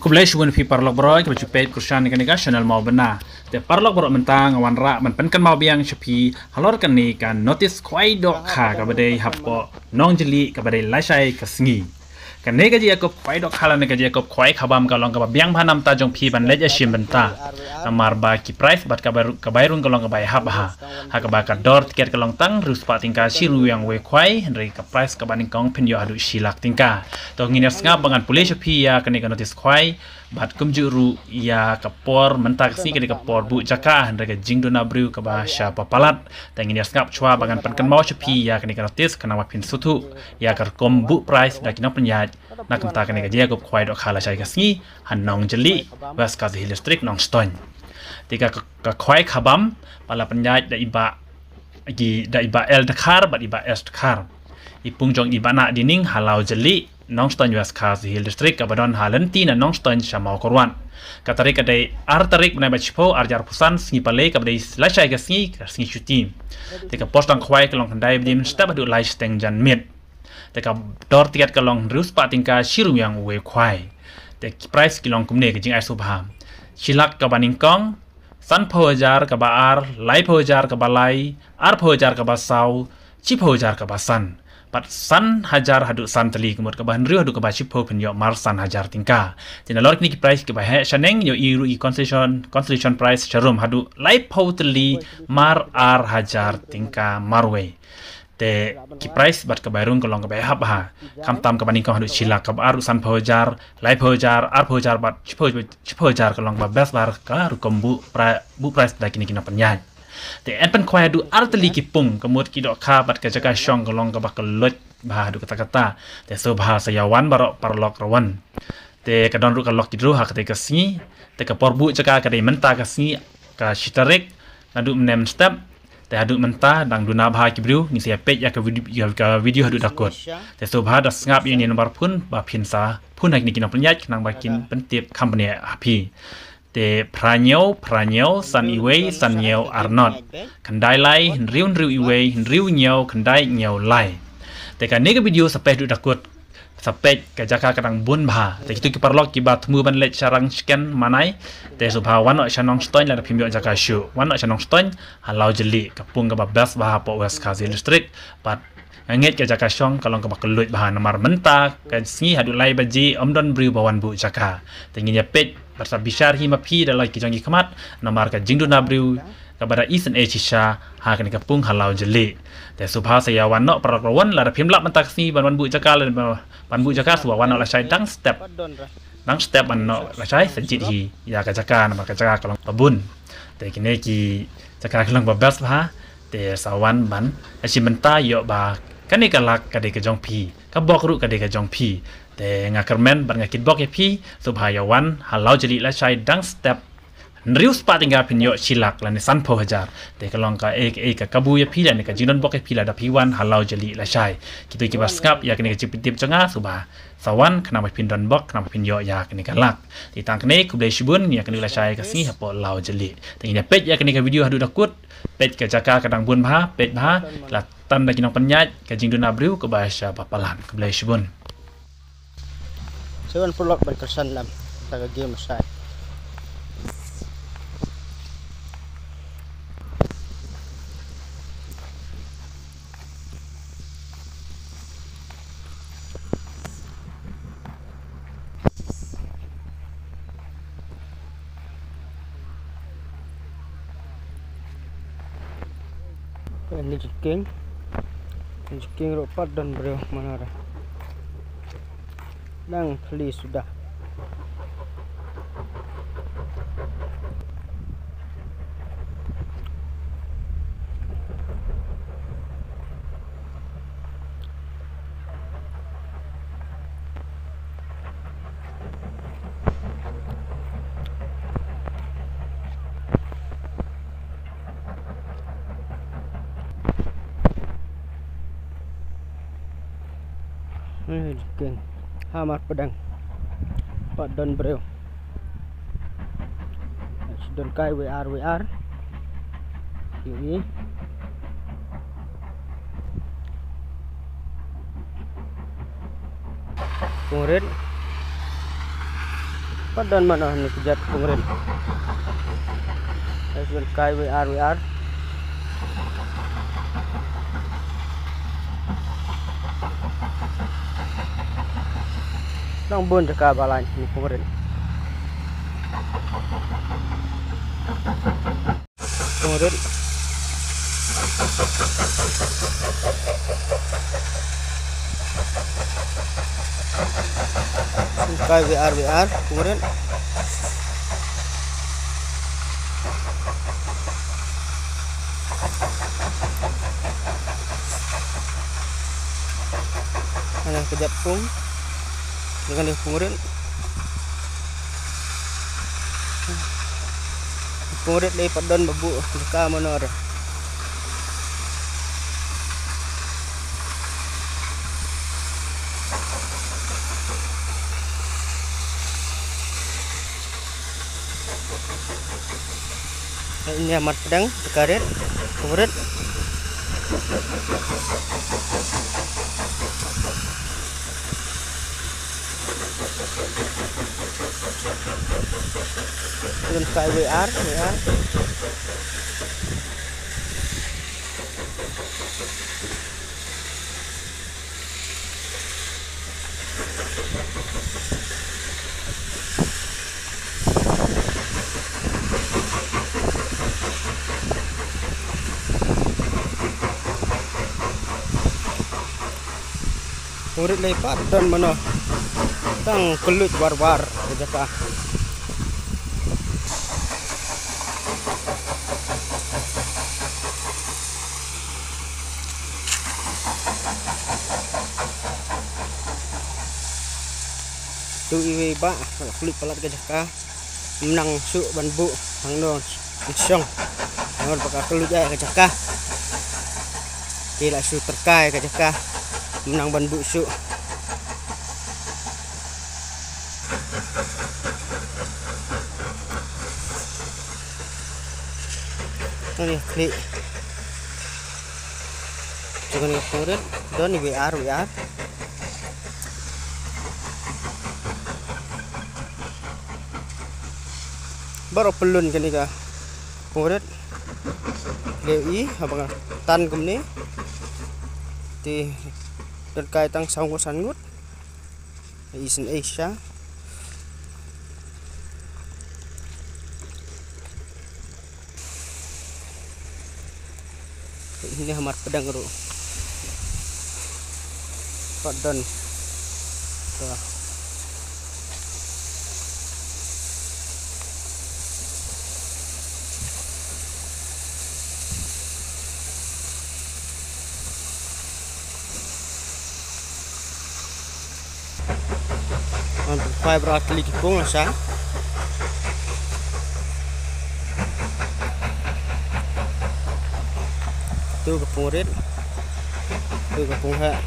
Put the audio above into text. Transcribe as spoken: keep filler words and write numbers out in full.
Khublei shibun phi paralok baroh kiba ju peit kyrshan ïa kane ka channel Mawbynna. Te paralok baroh mynta nga wanrah ban pynkynmaw biang sha phi halor kane ka notice khwai dohkha kaba dei hapoh Nongjylli kaba dei lashai ka sngi. Kane ka jingïakup khwai dohkha lane ka jingïakup khwai khabam ka long kaba biang bha namar jong phi ban leit ïashim bynta. Namar ba ki price bad ka bai, ka bai rung ka long kaba hap bha. Ha kaba ka dor tiket ka long tang hynriew spah tyngka shi ryngwiang uwei u khwai, hynrei ka price kaba nyngkong phin ïoh haduh shi lak tyngka. To ngin ïa sngap ba ngan pule sha phi ïa kane ka notice khwai bad kumjuh ruh ïa ka por mynta ka sngi ka dei ka por buh jaka, hynrei ka jingduna briew kaba shah palat. Te ngin ïa sngap shuwa ba ngan pynkynmaw sha phi ïa kane ka notice khnang ba phin sngewthuh ïa ka rukom buh price da ki nongpynïaid na ka bynta kane ka jingïakup khwai dohkha lashai ka sngi ha Nongjylli, West Khasi Hills District, Nongstoiñ. Te ka, ka, ka khwai khabam ba la pynïaid da i Bah, ki, da i Bah L Dkhar bad i Bah S Dkhar. I pung jong i Bah Nahdining ha Lawjylli, Nongstoiñ, West Khasi Hills District, kaba don ha lynti na Nongstoiñ sha Mawkyrwat. Ka tarik ka dei ar tarik bnai ba shiphew, ar hajar arphew san, sngi Palei, kaba dei lashai ka sngi, ka sngi Shuti. Te ka por sdang khwai ka long khyndai baje mynstep haduh lai shiteng janmiet. Te ka dor tiket ka long hynriew spah tyngka shi ryngwiang uwei u khwai. Te ki price ki long kumne, ka jingai sngewbha: shi lak kaba nyngkong, sanphew hajar kaba ar, laiphew hajar kaba lai, arphew hajar kaba saw, shiphew hajar kaba san. Bad san hajar haduh san tylli, ka mut kaba hynriew haduh kaba shiphew phin ïoh mar san hajar tyngka. Te nalor kine ki price kiba heh shaneng, ïohi ruh ïa ki consolation, consolation price sharum haduh laiphew tylli mar ar hajar tyngka marwei. Te ki price bad ka bai rung ka long kaba hap bha. Khamtam kaba nyngkong haduh shi lak, kaba ar ruh sanphew hajar, laiphew hajar, arphew hajar bad shiphew, shiphew hajar ka long kaba best bha ka rukom buh pri-, buh price da kine ki nongpynïaid. Te yn pynkhwai haduh ar tylli ki pung, ka mut ki dohkha bad ka jaka shong ka long kaba kylluid bha haduh katta katta. Te sngewbha sa ïa wan baroh paralok ruh wan. Te ka don ruh ka lucky draw ha katei ka sngi. Te ka por buh jaka ka dei mynta ka sngi, ka shi tarik, naduh mynne mynstep. Te haduh mynta dang duna bha ki briew, ngin sa ïa peit ïa ka video, ïa ka video haduh da kut. Te sngewbha da sngap ïa ine i nombar phone ba phin sa phone ha kine ki nongpynïaid khnang ba kin pyntip kham bniah ha phi. Te phra hynñiew, phra hynñiew, san uwei, san hynñiew, ar nod. Khyndai lai, hynriew hynriew uwei, hynriew hynñiew, khyndai hynñiew lai. Te kane ka video sa peit haduh da kut. Sa peit ka jaka ka dang bun bha. Te kito ki paralok kiba thmu ban leit sha Rangshken Manai, te sngewbha wan noh sha Nongstoiñ lada phim ïoh jaka shuh. Wan noh sha Nongstoiñ ha Lawjylli, ka pung kaba best bha hapoh West Khasi Hills District. Bad nga ngeit ka jaka shong ka long kaba kylluid bha namar mynta ka sngi haduh lai baje ym don briew ba wan buh jaka. Te ngin ïa peit bad sa bishar hi ma phi da la ki jong ki khmat namar ka jingduna briew kaba da isynei shisha ha kane ka pung ha Lawjylli. Te sngewbha sa ïa wan noh paralok ruh wan, lada phim lap mynta ka sngi ban wan buh jaka, lada ban buh jaka sngewbha wan noh lashai dang step. Dang step ban noh lashai sa jied hi ïa ka jaka namar ka jaka ka long ba bun. Te kine ki jaka ka long ba best bha. Te sa wan ban ïashim bynta ïoh ba kane ka lak ka dei ka jong phi, ka bok ruh ka dei ka jong phi. Te nga kyrmen bad nga kitbok ïa phi, sngewbha ïa wan ha Lawjylli lashai dang step. Hynriew spah tyngka phin ïoh shi lak lane sanphew hajar. Te ka long kaei kaei ka kabu ïa phi lane ka jingdon bok ïa phi lada phi wan ha Lawjylli lashai. Kito kiba sngap ïa kane ka jingpyntip jong nga sngewbha sa wan khnang ba phin don bok, khnang ba phin ïoh ïa kane ka lak. Te tang kane, khublei shibun, ïa kane lashai ka sngi hapoh Lawjylli. Te ngin ïa peit ïa kane ka video haduh da kut, peit ka jaka ka dang bun bha, peit bha, la tang da ki nongpynïaid, ka jingduna briew kaba shah palat. Khublei shibun. Seven paralok ban kyrshan lem da ka game shai. Ni jingkieng, ni jingkieng ruh pat don briew mana re. Nang khli suda. Eh, jingkieng. Ha mar pdeng. Pat don briew. Shu don kai wei ar wei ar. Ïohi. Pung rit. Pat don mano ne ka jait pungrit. Ai, don kai wei ar, wei ar. Nang bun jaka ba lain ne pungrit. Pungrit. Kai wei ar, wei ar, pungrit. Ana ka jait pung. Dengan pungrit. Pungrit dei pat don ba buh jaka mano re. Ini amat pedang, jaka rit, pungrit. Don kai wei ar, wei ar. Pungrit lei pat don mano. Tang kylluid war war ka jaka. Tu iwei ba kylluid palat ka jaka. Mnang shuh ban buh hangno shong. Hangno ba ka kylluid ïa ka jaka. Ki la shu tyrkai ka jaka. Mnang ban buh shuh. Ani klik. Jangan ni pungrit. Don ni wei ar, wei ar. Baroh pynlun kane ka pungrit. Leh i haba nga tan kumne. Te don kai tang saw ngut san ngut. Isyn Asia. Ini hamar pedang ruh. Pat don. Tuh. Ngan pynphai bra kli ki pung la sha. Tu ka pung rit. Tu ka pung heh.